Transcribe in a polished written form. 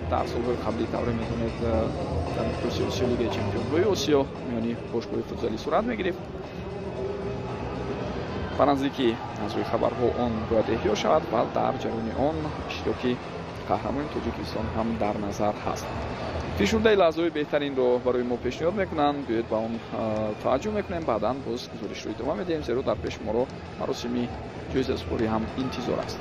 Дар солҳои қаблӣ, тавре медонед, дар миқёси Осиё, Лигаи чемпионҳои Осиё миёни бошгоҳи футзалӣ сурат мегирифт. Ба наздикӣ, аз рӯи хабарҳо, он бояд эҳё шавад ва дар ҷараёни он иштироки қаҳрамони Тоҷикистон ҳам дар назар ҳаст. Фишурдаи лаҳзаҳои беҳтаринро барои мо пешниҳод мекунанд. Биёед, ба он таваҷҷӯҳ мекунем, баъдан боз гузоришро идома медиҳем, зеро дар пеши моро маросими ҷоизасупорӣ ҳам интизор аст.